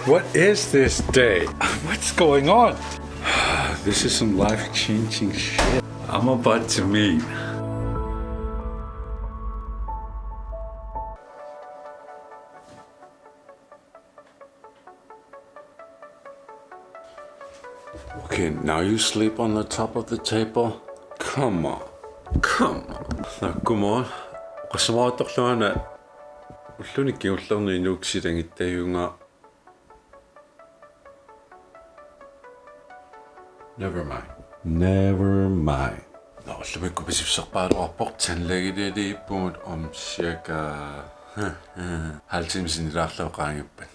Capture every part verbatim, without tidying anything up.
What is this day? What's going on? This is some life-changing shit. I'm about to meet. Okay, now you sleep on the top of the table. Come on. Come on. Now, come on. Qasamaattorluana ulluni kingullerni inuup silangittajuunga. Never mind. Never mind. Nå, ullumikkut pissusserpaaluarpoq, tandlægeliippugut om cirka halv time sinnilaarlugu qaangiuppat.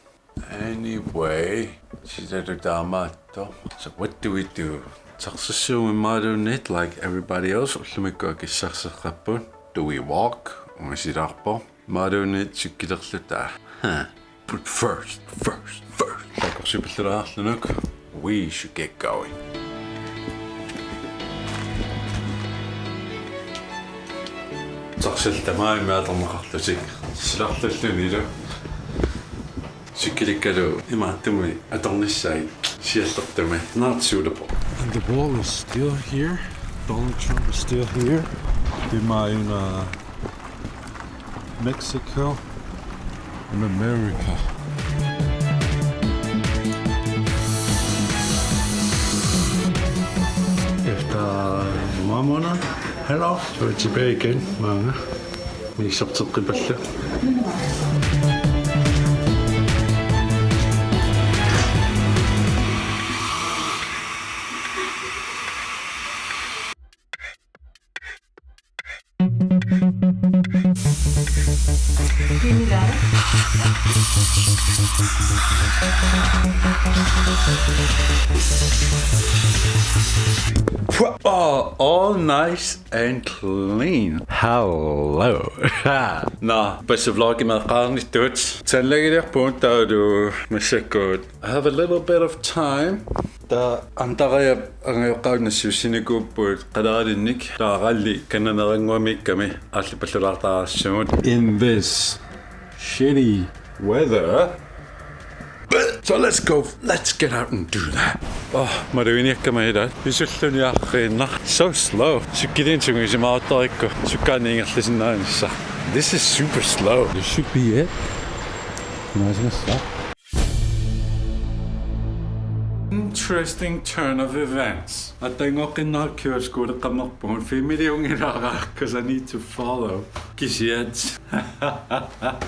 Anyway, silalu taamaattoq. So what do we do? Taxissuummik imaluunniit, like everybody else, ullumikkut akissarsiorput. Do we walk? Ungasilaarpoq. Imaluunniit sikkilerluta. Huh. But first, first, first. Takorsipallalaarlunuk. We should get going. Taxillu tamaasa atorneqarlutik. Silarlullunilu. Sikkilikkalu imaattumik atornissaat siallertumik. Not suitable. And the wall is still here. Donald Trump is still here. Imaajuna Mexico and America. Efter mange måneder, halvt år, så er jeg tilbage igen. Mange. Niissorteqqipallu. Oh, all nice and clean. Hello. Nå, tassa vlogimik eqqaarnittut. Tandlægeliorpugut taavalu massakkut. I have a little bit of time. Taava Andariap angajoqqaavik nassiussinikuupput qaleralinnik, taava ralli kannanerannguamiikkami aallippallalaartarassaagut. In this shitty weather. So let's go, let's get out and do that. Oh, maluginiakkama ilaat. Pisulluni arriinnaq. So slow. Sikkiliinnaq sungiusimaaruttorikku sukkaanni ingerlasinnaanissaa. This is super slow. This should be it. Nice and slow. Interesting turn of events. Atangoqqinnaqqioskule qammerpunga filmiliunngilaraaq, 'cause I need to follow. Kisiat.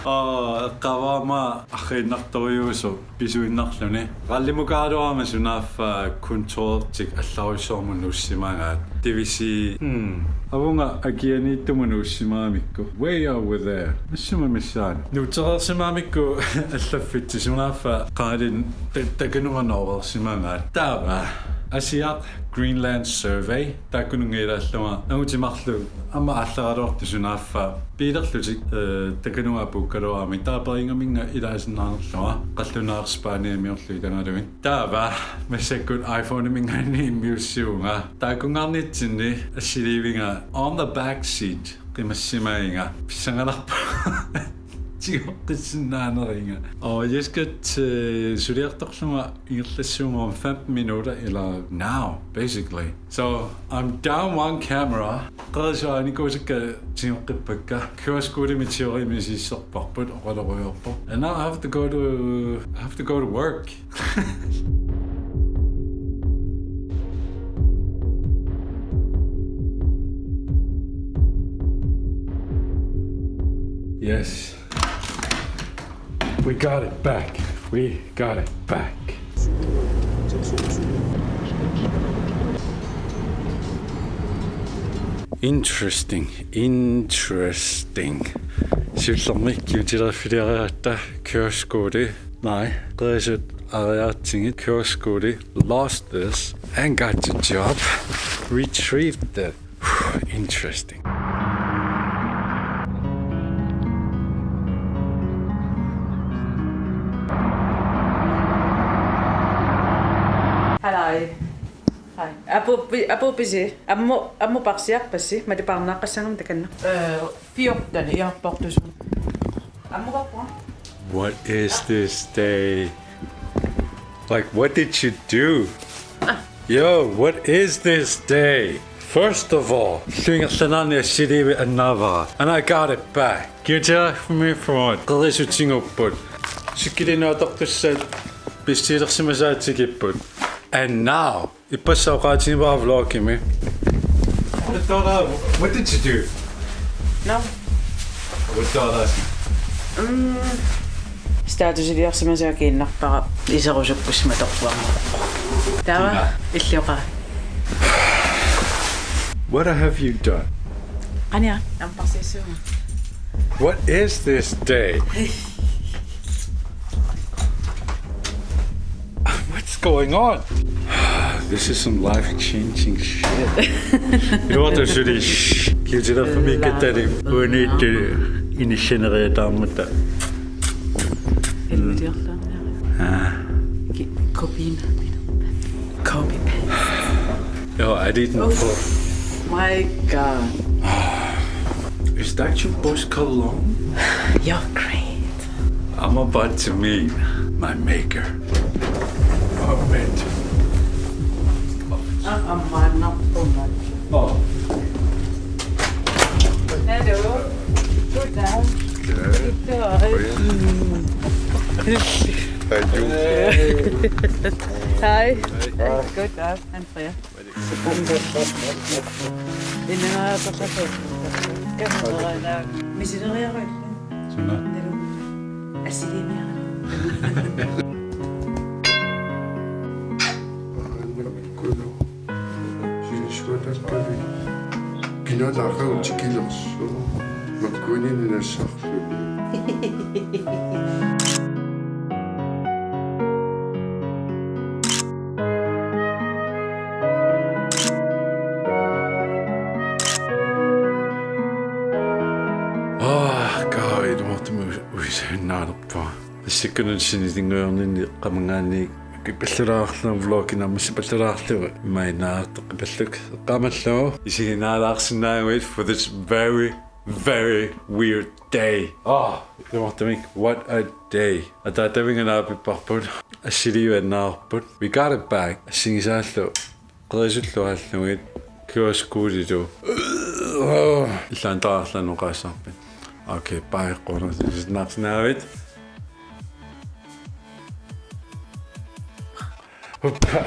Oh, qavama arriinnartorujussuusoq pisuinnarluni. Rallimukaaraluarama sunaaffa kontortik allarujussuarmut nuussimagaat. Det vil sige, hmm, avunga akianiittumut nuussimagamikku. Way over there. Assuma missaani. Nuutsereersimagamikku allaffitsi sunaaffa qaalinik ta-, takanunga nooreersimagaat. Taava. Asiaq Greenland Survey. Taakkununnga ilaallunga. Angutit marluk. Aamma aallaraluartut sunaaffa. Biilerlutik, eh, takanunga apuukkaluaramik. Taava peringaminnga ilaasinnaanerlunga. Qallunaaq Spaniamiorlugit ilagaluit. Taava. Massakkut iPhoneminngaanniit immiussivunga. Taakkunngarnitsinni assiliivinga on the back seat. Qimassimavinga. Pissangalarpoq. Tigoqqissinnaaneriga. Og jeg skal til suliartorlunga ingerlassivunga om femten minutter, eller now, basically. So, I'm down one camera. Qerisut aanikuusakka tigoqqippakka. Køreskolemi teorimi siisserparput, oqalorujoorpoq. And now I have to go to, I have to go to work. Yes. We got it back. We got it back. Interesting, interesting. Siullermik kingutilerfiliaratta køreskolet. Nej, qerisut aariaratsigit køreskolet, lost this and got the job. Retrieved it. Interesting. Hello. Hi. Apuuppi-, apuuppisi? Ammu-, ammuparsiarpassi? Malipaarnaaqqassaagama takanna. Eh, fjorten i airportisugut. Ammukarpunga. What is this day? Like, what did you do? Yo, what is this day? First of all, illup ingerlanerani assiliivik annaavara. And I got it back. Kiutigaaffimmik fraud. Qerisutiguupput. Sikilinuatartussat pissiilersimasaatsigipput. And now, ippassaq oqaatigivara vlogimi. What the hell? What did you do? No. What the hell? Mm. Statusiliorsimasua kiinnarpara iserusukkusima torpuamma. Taava. Kiina. Illoqa. What have you done? Qania, namparsiissuunga. What is this day? What's going on? This is some life-changing shit. Iluartut suli. Kiutigaaffimmik kattali. Uaniittut inissineriataarmata. Ilmitiorlaarnera. Ah. Ki-, kopina. Copy paste. Yo, I didn't put. My God. Is that your boss cologne? You're great. I'm about to meet my maker. Amen. Ah, ah, my, not so much. Oh. Hello. Good, huh? Good. Good, uh, mm. Thank you. Hi. Hi. Good, uh, and Freja. Inungaasaqasu. Kamerara. Misileriaruk. Suna. Assiliiniaruk. Kinalaaqagu tikilersoq. Makkuinini nassarluni. Ah, kaai, ilumoortumik uisannaalerpara. Massakkut sinilinnguarninni qamanngaanniit qipallalaarlunga vlogi naammassipallalaarlugu imaannaartoq qipalluk eqqaamallugu. Isiginnaalaarsinnaaguit for this very, very weird day. Ah, ilumoortumik, what a day. Ataatavinnga naapipparput, assiliivik annaarput. We got it back. Assigisaallu qerisullu aallugit. Kioskuulilu. Illaan taarlaan oqaassarpit. Okay, bye, qujanaq isiginnaarsinnaagavit. Huppa.